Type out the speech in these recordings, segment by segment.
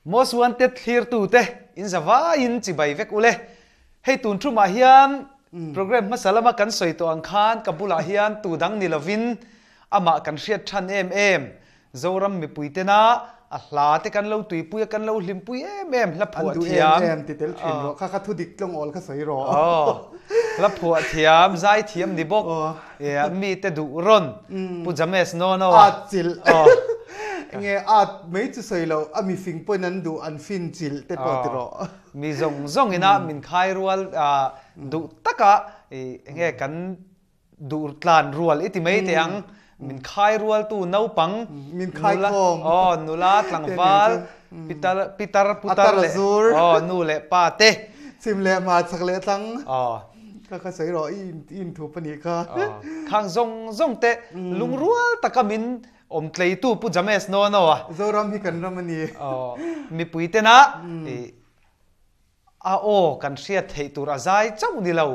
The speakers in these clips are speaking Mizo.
Most Wanted thlirtute in zavaiin chibai vek ule. Hei tun thumah hian program hmasa lama kan sawi tawh ang khan ka bulah hian tu dang ni lovin amah kan hriat than em em Zoram mipui tena a hla te kan lo tuipui a kan lo hlimpui em em hla phuah thiam. An duh em em ti tel thin rawh kha kha thu dik tlawng awl kha sawi rawh. Aw hla phuah thiam zai thiam ni bawk mi te duh rawn Pu James Nono a. At chilh nge at mai chu sawi loh a mifing pawhin an duh an fin chilh te pawh ti rawh. Mi zawng zawng ina min khai rual duh taka enge kan Duh tlan rual i ti mai teh ang. Min khai rualtu naupang, Min khai khawm. Aw, nula, tlangval, pitar, pitar, putar leh, aw, nu leh pa te. Chim leh hmar chak leh tlang. Aw. Kha kha sawi rawh, i i inthup a nih kha. Aw, khang zawng zawng te lungrual taka min awm tleitu Pu James Nono a. Zoram hi kan ram a ni. Aw, mipui tena i a aw kan hriat theih tur a zai chauh ni lo,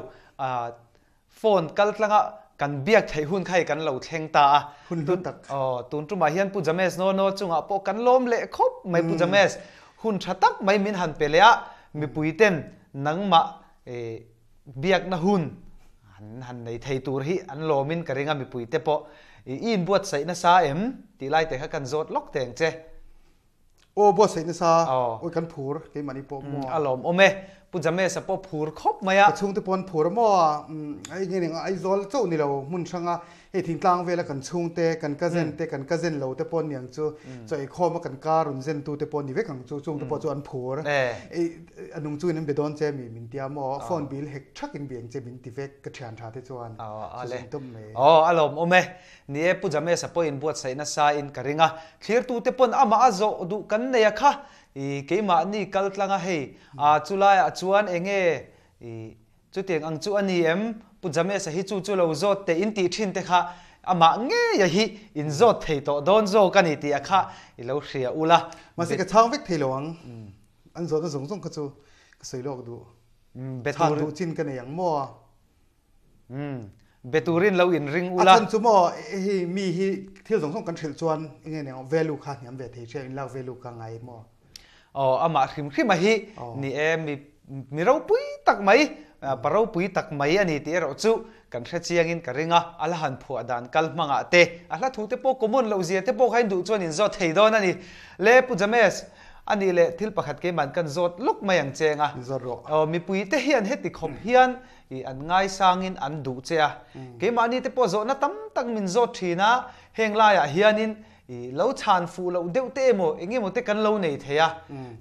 Phone kal tlanga kan biak theih hun kha hi kan lo thleng ta a. Hun hlu tak. Aw, tun tumah hian Pu James Nono chungah pawh kan lawm leh khawp mai Pu James. Hun tha tak mai min han pe leh a, mipui ten nangmah biakna hun an han nei thei tur hi an lawmin ka ring a mipui te pawh i inbuatsaih nasa em tih lai te kha kan zawt lawk teng che. Aw buatsaih nasa, awi kan phur keimahni pawh maw? A lawmawm e, Pu James-a pawh phur khawp mai a. Ka chhungte pawh an phur a maw? Hei nge ning Aizawl chauh ni lo hmun hranga hei thingtlang vela kan chhungte, kan cousin te, kan cousin lo te pawh an ni ang chu, chaw eikhawm a kan car rawn zen tu te pawh an ni vek ang chu, chungte pawh chu an phur. A nung chungin an be dawn che mi min tia maw? Phone bill hek thakin bi ang che min ti vek ka thian tha te chuan. Chu tawp mai. Aw a lawmawm e. Ni e, Pu James-a pawhin buatsaih nasa in ka ring a, thlirtute pawn amah a zawh duh kan nei a kha, i keimahni kal tlang a hei, a chulaiah chuan enge i chutiang ang chu a ni em? Pu James-a hi chu chu lo zawt teh in tih thin te kha amah ngeia hi in zawt thei tawh dawn zawk a ni tih a kha i lo hria ula. Mahse ka chhang vek thei lo ang, an zawhna zawng zawng kha chu ka sawi lawk duh. Chhan duh chin ka nei ang maw? Umm, be turin lo in ring ula. A chhan chu maw, hei mi hi thil zawng zawng kan hrilh chuan enge nia value kha hniam ve thei hria, inlak value kha ngai maw? Aw, amah hrim hrim a hi ni e, mi mi ropui tak mai, pa ropui tak mai a ni tih erawh chu kan hre chiangin ka ring a, a la han phuah dan kal hmangah te, a hla thu te pawh common loh zia te pawh kha in duh chuan in zawt thei dawn a ni. Le Pu James, a nih leh thil pakhat keiman kan zawt lawk mai ang cheng a. Zawt rawh. Aw, mipui te hian heti khawp hian I an ngaisangin an duh che a. Keimahni te pawh zawhna tam tak min zawt thin a, heng laiah hianin i lo chhan fuh loh deuh te emaw eng emaw te kan lo nei thei a.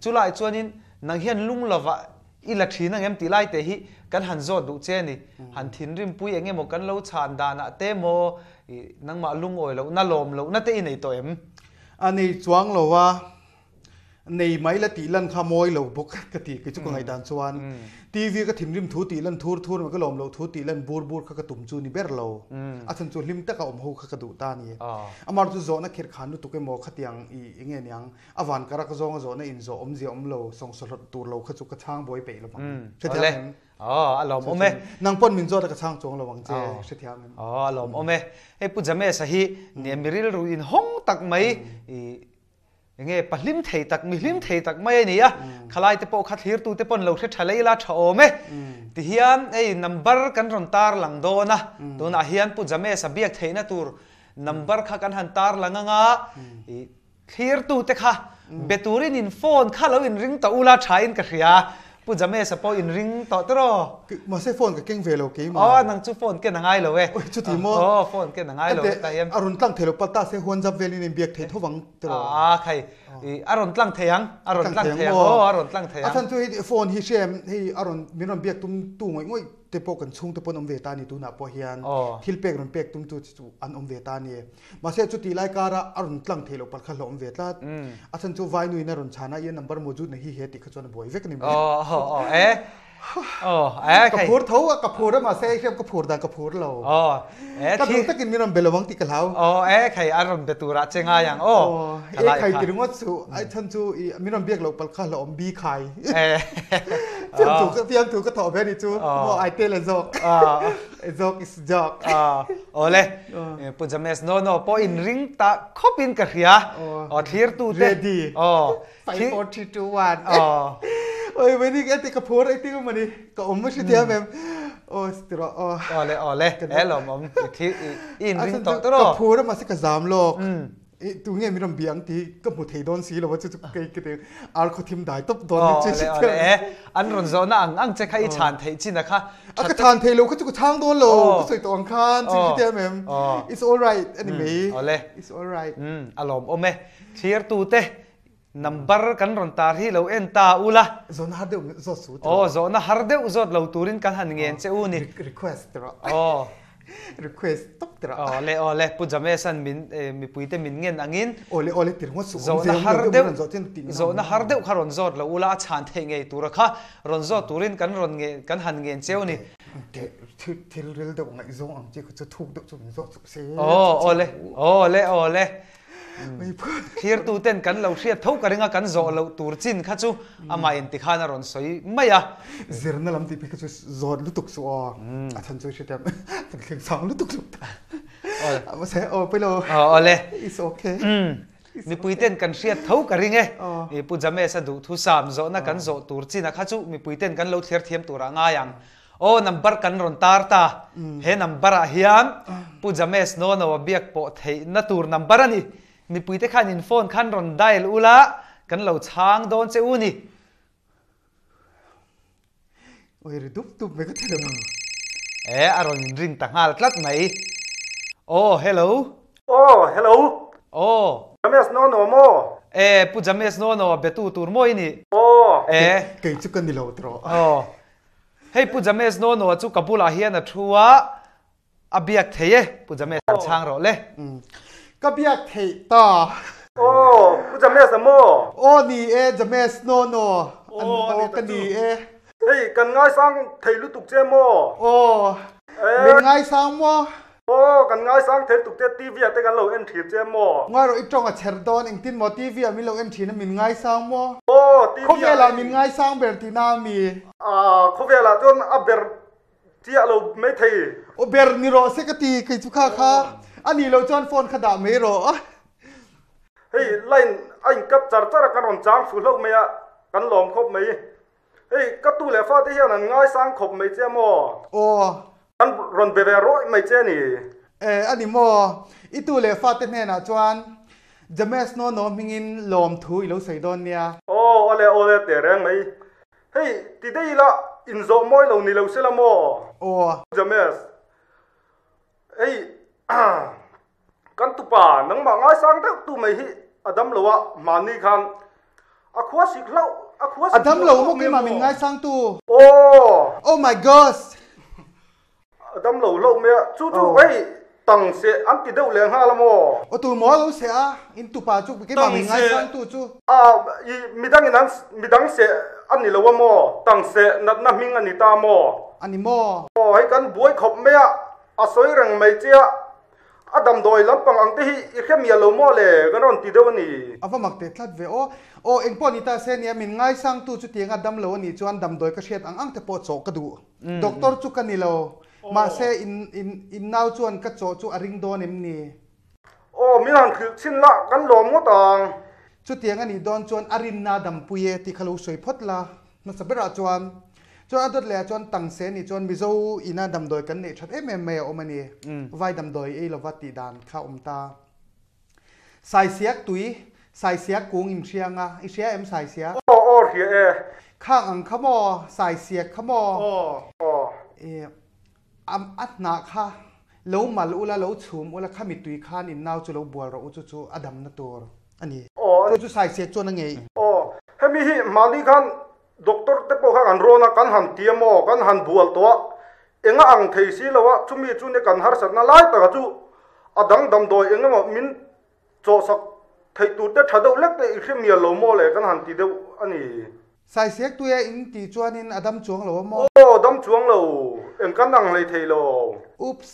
Chulai chuanin nang hian lung lova i la thin ang em tih lai te hi kan han zawt duh che a ni. Han thinrimpui eng emaw kan lo chhan danah te emaw i nangmah lungawi lohna lawm lohna te i nei tawh em? A nei chuang lo a. Nei mai la tih lan kha mawi lo bawk ka ti kei chu ka ngaihdan chuan TV ka thinrim thu tih lan thur thur ka lawm loh thu tih lan bur bur kha ka tum chu ni ber lo a chhan chu hlim taka awm ho kha ka duh ta ni amar chu zawhna khirh khan lutuk emaw khatiang i enge niang a van karak zawnga zawhna in zawh awmzia awm lo sawngsawhlawt tur lo kha chu ka chhang buai peih lovang hrethiam em? Aw a lawm awm e. Nang pawn min zawt a ka chhang chuang lo ang che hrethiam em? Aw a lawm awm e. Hei Pu James-a hi nia mi rilru inhawng tak mai i Enge pa hlim thei tak, mi hlim thei tak mai a ni a, khalai te pawh kha thlirtu te pawn lo hre tha lei la tha awm e. Tihian hei number kan rawn tar lang dawn a, tunah hian Pu James-a biak theihna tur number kha kan han tar lang anga, i thlirtu te kha be turin in phone kha lo inring tawh ula tha in ka hria. Pu James-a pawh in ring tawh te raw? Mahse phone ka keng ve lo keimah. Aw nang chu phone ken a ngai lo e. Oi chuti maw? Aw phone ken a ngai lo e ta hian. A rawn tlang thei lo pal ta se huan zap velin in biak thei tho vang te raw? Aa khai i a rawn tlang thei ang, a rawn tlang thei ang aw a rawn tlang thei ang. A chhan chu hei phone hi hria em hei a rawn min rawn biak tum tu ngawih ngawih te pawh kan chhung te pawh an awm ve ta a ni tunah pawh hian thil pek rawn pek tum tu chu an awm ve ta a ni. Mahse chuti lai kara a rawn tlang theih loh palh kha hlawh awm ve tlat. A chhan chu Vainuin a rawn chhan a, i a number mawjud na hi he tih kha chuan a buai vek a ni mai. Aw aw aw e. Aw e Ka phur tho a, ka phur a mahse hei hian ka phur dan ka phur lo. Aw e Ka duh takin min rawn be lo ang tih ka hlau. Aw e khai a rawn be turah che ngai ang aw. Aw e khai ti ringawt suh, a chhan chu i min rawn biak loh palh kha hlawh awm bi khai. E. Fiamthu ka fiamthu ka thawh ve ni chu. Maw I tell a joke. A joke is a joke. Awle Pu James no no pawh in ring ta khawp in ka hria. Aw thlir tu te. Ready. Aw. 5 4 3 2 1. Aw. Oi mani ka ti ka phur ai ti mani ka om hri thiam em. Aw tiro aw. Awle awle e lawm awm i thi i in ring tawh tawh. Ka phur ma se ka zam lawk. I tu nge min rawn bia ang tih ka hmu thei dawn si lo a chu chu kei ka ti ar khaw thim dai tawp dawn ni chu chu awle e an rawn zawhna ang ang che kha i chhan theih chin a kha a ka chhan thei lo kha chu ka chhang dawn lo ka sawi tawh ang khan chu hre thiam em it's all right a ni mai awle it's all right a lawm awm e thlir tu te number kan rawn tar hi lo en ta ula zawhna har deuh zawt su aw zawhna har deuh zawt lo turin kan han ngen che u ni request rawh aw Request tawp tirah. Awle awle Pu Jamesh-a'n min mipuite min ngen angin Awle awle tir ngawt suh awm zawhna har deuh zawhna har deuh kha rawn zawt lo ula a chhan theih ngei tura kha rawn zawt turin kan rawn nge kan han ngen cheu ni. Thil thil ril deuh ngaihzawng ang chi kha chu thuk deuh chu min zawt suh se. Aw awle awle awle Thlirtuten kan lo hriat tho ka ring a, kan zawh loh tur chin kha chu amah in tikhan a rawn sawi mai a. Zirna lam tih phei kha chu zawt lutuk chu aw, a chhan chu hriat em, kan thleng sang lutuk lo ta. Mahse aw pawi lo. Aw awle. It's okay. Mipuiten kan hriat tho ka ring e. Pu James-a duhthusam zawhna kan zawh tur chin a kha chu mipuiten kan lo thlir thiam turah ngai ang. Aw number kan rawn tar ta. He number ah hian Pu James Nono a biak pawh theihna tur number a ni. Mipuite khan in phone khan rawn dial ula kan lo chhang dawn che u ni. Oi ri dup dup mai ka thei lo. E a rawn in ring ta nghal tlat mai. Aw hello. Aw hello. Aw. James Nono maw? E Pu James Nono a betu tur maw i nih? Aw. E. Kei chu ka ni lo tawh. Aw. Hei Pu James Nono chu ka bulah hian a thu a, a biak thei e, Pu James an chhang rawh le. Ka biak theih ta. Aw, Pu James a maw? Aw ni e, James Nono an aw ka ni e. Hei, kan ngaisang thei lutuk che maw? Aw, min ngaisang maw? Aw, kan ngaisang thei tuk che, TV ah te kan lo en thin che maw? Ngai rawh i tawng a chher dawn, engtin maw TV ah min lo en thin a min ngaisang maw? Aw, TV ah. Khawvel ah min ngaisang ber tihna a mi? Ah, khawvel ah chuan a ber chiah lo mai thei. Aw ber ni rawh se ka ti kei chu kha kha, a nih loh chuan phone kha dah mai rawh. Hei line a in cut char char a kan rawn chang fu hlauh mai a, kan lawm khawp mai. Hei, ka tu leh fate hian an ngaisang khawp mai che maw? Aw. An rawn be ve rawih mai che ni. E, a ni maw? I tu leh fate hnenah chuan James Nono hmingin lawmthu i lo sawi dawn nia. Aw, awle awle teh reng mai. Hei, ti daih ila inzawh mawi lo ni lo se la maw? Aw. James, hei, Kan tupa nangmah ngaisang deuh tu mai hi a dam lo a, hmanni khan a khua sik hlauh, a khua sik A dam lo maw keimah min ngaisang tu? Aw! Oh my gosh! A dam lo hlauh mai a, chu chu hei tang seh an ti deuh leh nghal a maw? Aw tu maw lo seh a, in tupa chu keimah min ngaisang tu chu. A, i midang in an midang seh a ni lo a maw? Tang seh natna hming a ni ta maw? A ni maw? Aw hei kan buai khawp mai a, a sawi reng mai che a. A damdawi lampang ang te hi i hre miah lo maw le? Kan rawn ti deuh a ni. A va mak teh tlat ve aw. Aw, engpawh ni ta se nia, min ngaisangtu chutianga dam lo a nih chuan damdawi ka hriat ang ang te pawh chawh ka duh. Doctor chu ka ni lo. Mahse, in, in, in nau chuan ka chawh chu a ring dawn em ni? Aw, min han hrilh chhin la, kan lawm ngawt ang. Chutiang a nih dawn chuan a rinna dampui e tih kha lo sawi phawt la. Hmasa berah chuan chuan a dawt lehah chuan tangse nih chuan Mizo ina damdawi kan neih that em em mai a awm a ni. Vai damdawi ei lova tih dan kha a awm ta. Saisiak tui, Saisiak kung in hria anga, i hria em Saisiak? Aw aw hria e. Khang ang kha maw, Saisiak kha maw? Aw aw. I a hnah kha lo mal ula, lo chhum ula, khami tui khan in nau chu lo bual rawh u chu chu a damna tur a ni. Aw. Chu chu Saisiak chuan a ngei. Aw, hemi hi mahni khan doctor te pawh kha kan rawn a, kan han ti a maw, kan han bual tawh a, enga ang thei si lo a, chumi chu nia kan harsatna lai taka chu a dang damdawi eng emaw min chawhsak theih tur te tha deuh lek te i hre mial lo maw le kan han ti deuh a ni. Saisiak tuia in tih chuanin a dam chuang lo a maw? Aw, dam chuang lo, eng kan ang hlei thei lo. Oops,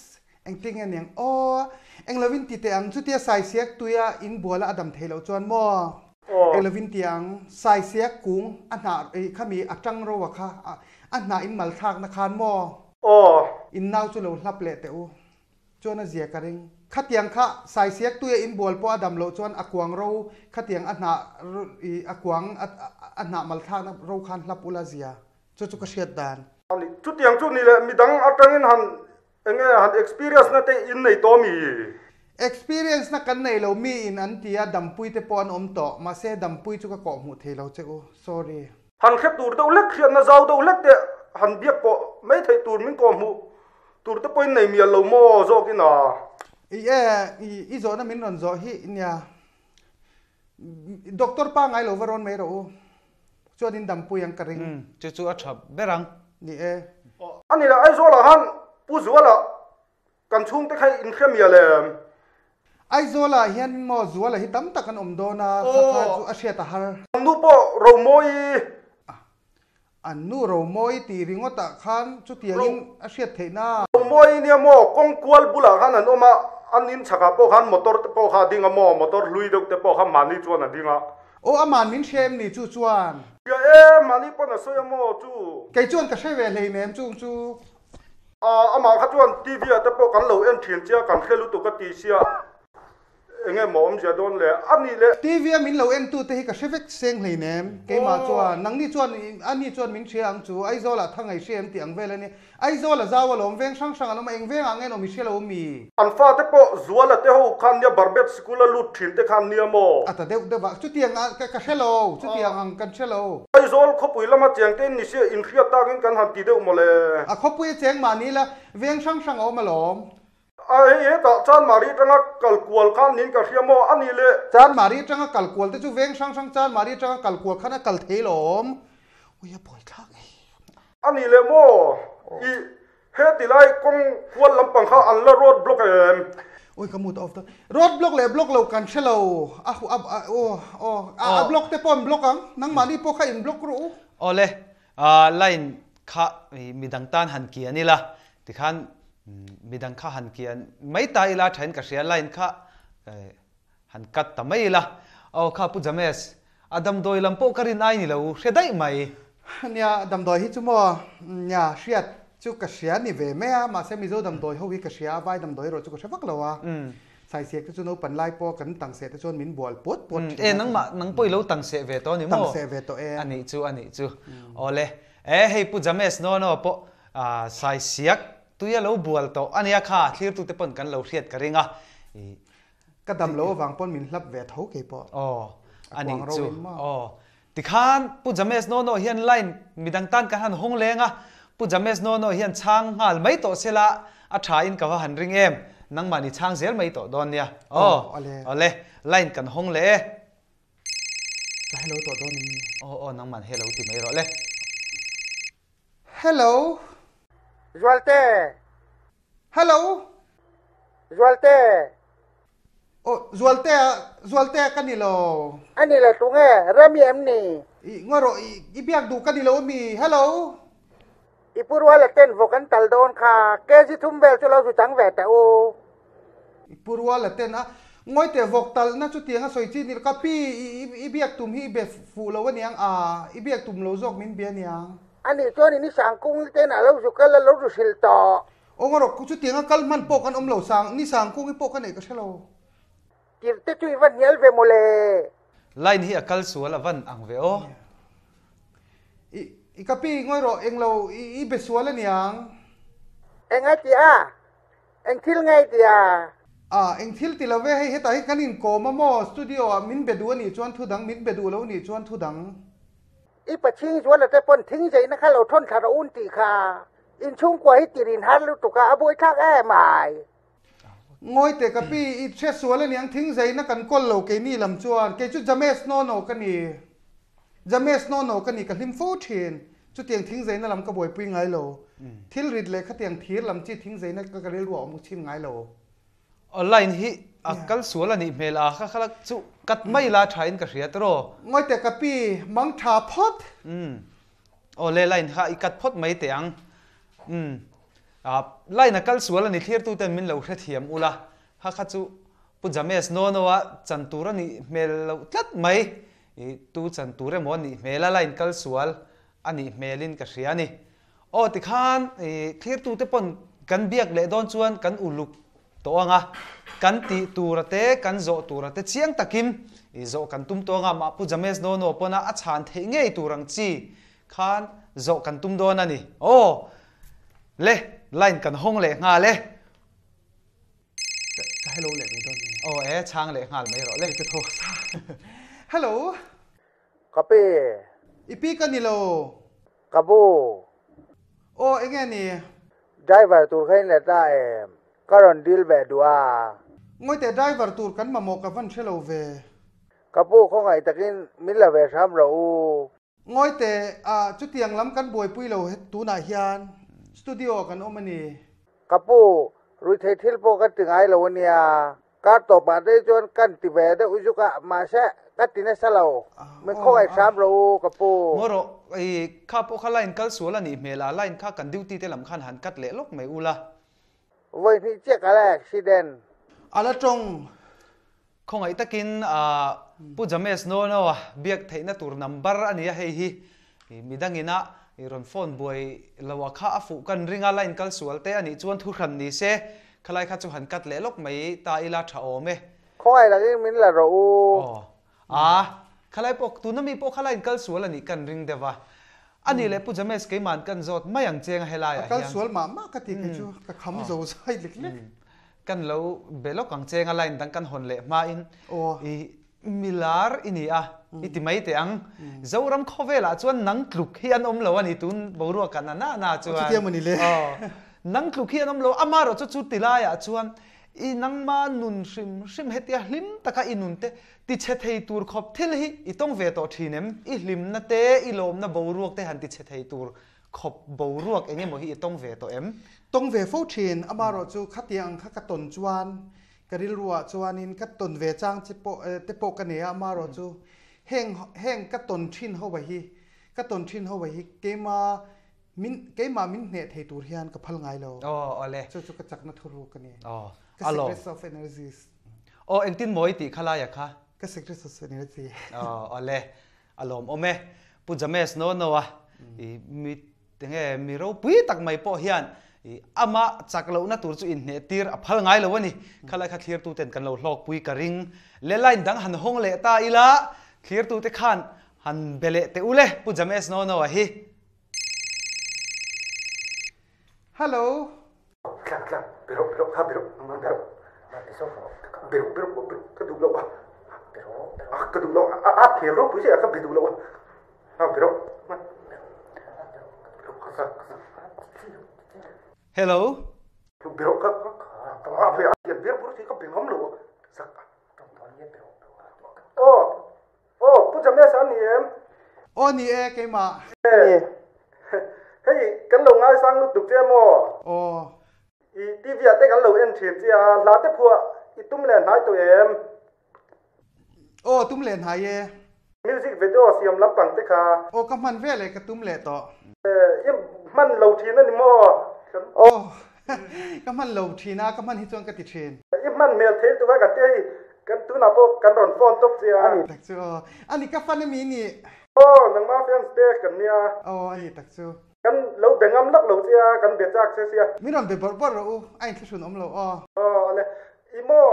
engtin nge niang aw, eng lovin ti teh ang, chutia saisiak tuia in buala a dam thei loh chuan maw? Aw. Ti lovin tiang Saisiak kung a hnah i khami a tang ro a kha a hnah in mal thlakna khan maw? Aw. In nau chu lo hlap leh teh u. Chuan a zia ka ring. Khatiang kha Saisiak tuia in bual pawh a dam loh chuan a kuang ro khatiang a hnah i a kuang a hnah mal thlakna ro khan hlap ula zia. Chu chu ka hriat dan. Ani, chutiang chu ni leh midang atangin han enge han experience na te in nei tawh mi? Experience na kan nei lo mi in an ti a, dampui te pawh an awm tawh, mahse dampui chu ka kawh hmuh thei lo che u, sorry. Han hre tur deuh hlek hriatna zau deuh hlek te han biak pawh mai theih tur min kawh hmuh tur te pawhin nei mial lo maw zawk in a? I e, i zawhna min rawn zawh hi nia, Doctor pa ngai lo va rawn mai rawh u. Chuan in dampui ang ka ring. Umm chu chu a tha ber ang. Ni e. A ni le Aizawl ah han Pu Zuala kan chhungte kha in hre mial em? Aizawl ah hian maw Zuala hi tam tak an awm dawn a, kha kha chu a hriat a har. An nu pawh Romawi. An nu Romawi tih ringawt ah khan chutiangin a hriat theih na. Romawi nia maw kawng kual bulah khan an awm a, an in chhakah pawh khan motor te pawh kha a ding a maw, motor hlui deuh te pawh kha mahni chuan a ding a. Aw a man min hria em ni chu chuan? Hria e, mahni pawn a sawi a maw chu. Kei chuan ka hre ve hleinem chung chu. Amah kha chuan TV ah te pawh kan lo en thin chia kan hre lutuk a ti sia. Enge maw awmzia dawn le? A nih le. TV a min lo en tu te hi ka hre vek seng hleinem. Keimah chuan, nangni chuan a ni chuan min hria ang chu, Aizawl ah thang ei hria em tih ang vel a ni. Aizawl a zau alawm, veng hrang hrang an awm a, eng veng ah nge an awm i hria lo mi? An fate pawh Zuala te ho khan nia Barbet sikul a lut thin te khan nia maw? A ta deuh deuh a, chutiang ah ka hre lo, chutiang ang kan hre lo. Aizawl khawpui lama cheng te in ni sia, inhriat takin kan han ti deuh maw le? A khawpui a cheng mahni la, veng hrang hrang a awm alawm. A hei hetah Chanmari atanga kal kual khan nin ka hria maw a nih le? Chanmari atanga kal kual te chu veng hrang hrang Chanmari atanga kal kual khan a kal thei lawm. Ui a buai thlak e. A nih le maw? I heti lai kawng kual lampang kha an la road block em? Ui ka mut off ta. Road block leh block lo kan hre lo. A a aw aw a block te pawh an block ang. Nangmahni pawh kha in block rawh u. Awle Line kha midang tan han kian ila tikhan midang kha han kian mai ta ila thain ka hria line kha han cut ta mai ila aw kha Pu James a damdawi lam pawh ka rin ai ni lo hre daih mai. Nia damdawi hi chu maw nia hriat chu ka hria ni ve mai a mahse Mizo damdawi ho hi ka hria a vai damdawi erawh chu ka hre vak lo a. Saisiak te chu naupan lai pawh kan tangseh te chuan min bual puat puat thin a. E nangmah nang pawh i lo tangseh ve tawh a ni maw? Tangseh ve tawh e. A nih chu a nih chu. Awle. E hei Pu James no no pawh Saisiak tui a lo bual tawh a nia kha thlirtu te pawn kan lo hriat ka ring a. Ka dam lo avang pawn min hlap ve tho kei pawh. Aw a nih chu. Aw Tikhan Pu James Nono hian line midang tan kan han hawng leng a, Pu James Nono hian chhang nghal mai tawh sela a tha in ka va han ring em, nangmah ni chhang zel mai tawh dawn nia. Aw, awle, line kan hawng leh e. Ka hello tawh dawn em ni? Aw, aw, nangmahn hello ti mai rawh le. Hello. Zualte. Hello. Zualte. Aw, Zualtea, Zualtea ka ni lo. A ni lo tunge, Remi em ni? I, ngaw rawh, i, i biak duh ka ni lo ami? Hello. I pu Ruala ten vawk an tal dawn kha, kg thum vel chu lo zu chang ve teh u. I pu Ruala ten a, ngawi teh vawk talna chutiang a sawi chi ni lo, ka pi, i, i, i biak tum hi i be fuh lo aniang a, i biak tum lo zawk min bia aniang. A nih chuan i ni Sangkung ten a lo zu kal a lo zu hrilh tawh. Aw rawh, chutianga kal hman pawh kan awm lo, sang ni sangkung hi pawh ka neih ka hre lo. Tirh te chu i va hnial ve mawle. Line hi a kal sual a van ang ve aw. I i ka pi ngawi rawh, eng lo i i be sual aniang. Eng a ti a? Eng thil nge i ti a? A, eng thil ti lo ve, hei hetah hi kan inkawm a maw, studio ah min be duh anih chuan thu dang, min be duh lo nih chuan thu dang. I pachhing zuala te pawn thing zeina kha lo thawn thla rawh un tih kha. Inchhungkua hi tirin har lutuk a, a buaithlak em ai. Ngawi teh ka pi, i hre sual aniang thing zeina kan kawl lo keini lam chuan, kei chu James Nono ka ni. James Nono ka ni ka hlim fo thin, chutiang thing zeina lam ka buaipui ngai lo. Thil rit leh khatiang thir lam chi thing zeina ka ka rilru a awm chhin ngai lo. Line hi a kal sual a nih hmel a, kha kha chu cut mai la tha in ka hria tiraw. Ngawi teh ka pi, mang tha phawt. Aw le line kha i cut phawt mai teh ang. Umm. Ah line a kal sual a ni thlir tu ten min lo hrethiam ula. Kha kha chu Pu James no no a chan tur a nih hmel loh tlat mai. I tu chan tur emaw a nih hmel a, line kal sual a nih hmelin ka hria a ni. Aw tikhan i thlirtute pawn kan biak leh dawn chuan kan uluk tawh ang a, kan tih tura te, kan zawh tura te chiang takin i zawh kan tum tawh ang a, mah Pu James Nono pawna a chhan theih ngei tur ang chi khan zawh kan tum dawn a ni. Aw le, line kan hawng leh nghal e. Ka hello leh mai dawn nge. Aw e, chhang leh nghal mai rawh le. Ka thaw sa. Hello. Ka pi. I pi ka ni lo. Ka bu. Aw enge ni? Driver tur kha in let ta em? Ka rawn deal ve duh a. Ngawite driver tur kan mamawh ka van hre lo ve. Ka pu khawngaih takin min la ve hram rawh u. Ngawi teh, ah chutiang lam kan buaipui lo het tunah hian studio ah kan awm a ni. Ka pu, ruihtheih thil pawh ka ti ngai lo a nia. Kar tawpah te chuan kan ti ve deuh zuk a, mahse ka ti nasa lo. Min khawngaih hram rawh u, ka pu. Ngaw rawh, i kha pawh kha line kal sual a nih hmel a, line kha kan duty te lam khan han cut leh lawk mai ula. Vawi hnih chiah ka la accident. A la tawng. Khawngaih takin Pu James Nono-a biak theihna tur number a nia hei hi midangin a rawn phone buai lo a kha a fuh kan ring a, line kal sual te a nih chuan thu hran ni se, khalai kha chu han cut leh lawk mai ta ila tha awm e. Khawngaih takin min la rawh u. Aw. A, khalai pawh tuna mi pawh kha line kal sual a nih kan ring deuh a. A nih leh Pu James keima'n kan zawt mai ang cheng a helaiah hian. A kal sual mah mah ka ti kei chu ka kham zo zai lek lek. Kan lo be lawk ang cheng a line dang kan hawn leh hmain i milar i ni a, i ti mai teh ang. Zoram khawvelah chuan nang tluk hi an awm lo a ni tun boruak kan a na na chuan. Aw, nang tluk hi an awm lo, amaherawhchu chu ti laiah chuan i nangma nun hrim hrim hetia hlim taka i nun te ti chhe thei tur khawp thil hi i tawng ve tawh thin em? I hlimna te, i lawmna boruak te han ti chhe thei tur Khawp boruak eng emaw hi i tawng ve tawh em? Tawng ve fo thin, amaherawh chu khatiang ang kha ka tawn chuan ka rilruah chuanin ka tawn ve chang che pawh te pawh ka nei a, amaherawh chu heng heng ka tawn thin ho hi ka tawn thin ho hi keima min keimah min hneh thei tur hian ka phal ngai lo. Aw awle. Chu chu ka chakna thuruk a ni. Aw Ka alawm. secrets of energies. Aw engtin maw i tih kha laia kha? Ka secrets of energy. Aw awle. A lawmawm e. Pu James no no a i mi enge mi ropui tak mai pawh hian i ama chak lohna tur chu inhneh tir a phal ngai lo a ni. Khalai kha thlirtu ten kan lo hlawkpui ka ring. Le line dang han hawng leh ta ila thlirtu te khan han be leh teh u le Pu James no no a hi. Hello. Tlang tlang biro biro kha biro biro biro biro biro ka duh lo a ka duh lo a a thel ropui che a ka be duh lo a biro Hello. Biro ka a be a bir bur ka be ngam lo sak oh Aw, Pu James a ni em? Aw ni e, keimah. E, hei kan lo ngaisang lutuk che maw? Aw. I TV ah te kan lo en thin che a, hla te phuah i tum leh hnai tawh em? Aw, tum leh hnai e. Music video siam lampang te kha. Aw, ka hman vel e, ka tum leh tawh. E, i hman lo thin a ni maw? Aw, ka hman lo thin a, ka hman hi chuan ka ti thin. I hman hmel thei lutuk a kan ti hei, Kan tunah pawh kan rawn phone tawp che a. A ni tak chu aw. A ni ka fan ami ni. Aw, nangmah fans te kan nia. Aw, a ni tak chu. Kan lo be ngam lak lo che a, kan be chak che sia. Min rawn be bawrh bawrh rawh u, a inthlahrun awm lo aw. Aw, ale. I maw,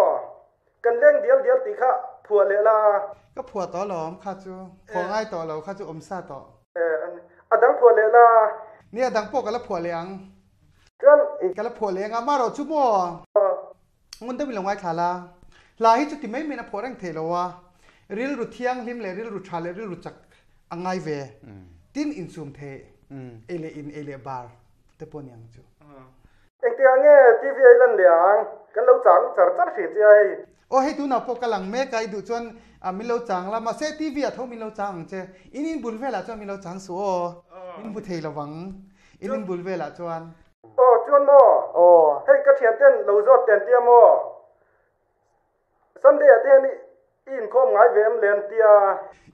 kan leng dial dial tih kha phuah leh la. Ka phuah tawh alawm kha chu. Phuah ngai tawh lo kha chu awm sa tawh. A dang phuah leh la. Nia, dang pawh ka la phuah leh ang. Chuan. Ka la phuah leh ang a, marawh chu maw. Ngun deuhin lo ngaithla la, hla hi chuti mai maiin a phuah reng theih lo a, rilru thianghlim leh rilru tha leh rilru chak a ngai ve, tin insum theih, ei leh in, ei leh bar te pawh a ni ang chu. Engtiang nge TV a i lan leh ang? Kan lo chang char char hrin che a hei. Aw hei tunah pawh ka lang mek a, i duh chuan min lo chang la, mahse TV ah tho min lo chang ang che, in in bul velah chuan min lo chang suh aw, min hmu thei lovang, in in bul velah chuan. Aw chuan maw? Aw. Hei ka thian ten lo zawt ten tia maw? Sunday ah te hian i inkhawm ngai ve em lem tia?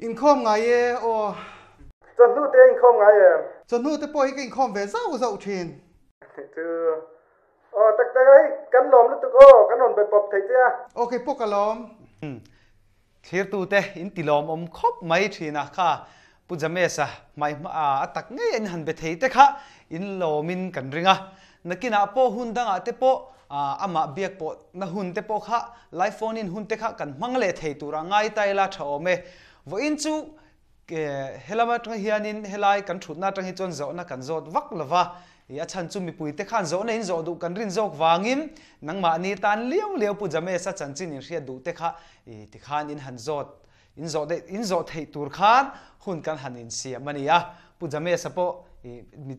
Inkhawm ngai e aw. Chawhnu te inkhawm ngai em? Chawhnu te pawh hi ka inkhawm ve zauh zauh thin. Chu. Aw tak tak a hei kan lawm lutuk aw kan rawn be pawp thei che a. Aw kei pawh ka lawm. Thlirtute in ti lawmawm khawp mai thin a, kha Pu James-a hmai hma a tak ngei a in han be thei te kha in lawmin kan ring a. Nakinah pawh hun dangah te pawh amah biak pawh na hun te pawh kha live phone in hun te kha kan hmang leh thei turah ngai ta ila tha awm e. Vawiin chu Helam atang hianin helai kan thutna atang hi chuan zawhna kan zawt vak lo va, i a chhan chu mipuite khan zawhna in zawh duh kan rin zawk vangin nangmahni tan liau liau Pu James-a chanchin in hriat duh te kha i tikhan in han zawt in zawh daih in zawh theih tur khan hun kan han insiam a ni a. Pu James-a pawh i mi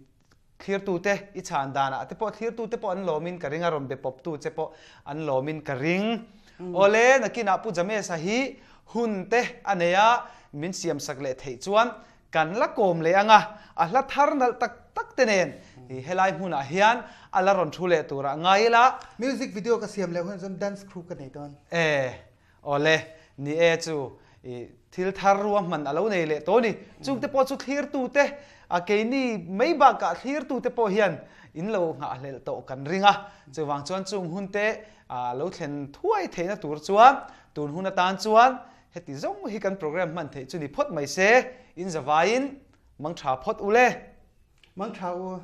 thlirtute i chhan danah te pawh thlirtute pawh an lawmin ka ring a, rawn be pawptu che pawh an lawmin ka ring. Awle, nakinah Pu James-a hi hun te a nei a, min siamsak leh theih chuan kan la kawm leh ang a, a hla thar nalh tak tak te nen i helai hmunah hian a la rawn thu leh turah ngai ila. Music video ka siam leh hunah chuan dance crew ka nei dawn. E, Awle, ni e chu i thil thar ruahman a lo nei leh tawh a ni. Chungte pawh chu thlirtute, a keini mai bakah thlirtute pawh hian in lo nghahhlelh tawh kan ring a. Chuvang chuan chung hunte a lo thlen thuai theihna tur chuan tun hun atan chuan heti zawng hi kan program hman theih chu ni phawt mai se, in zavaiin mang tha phawt u le. Mang tha u.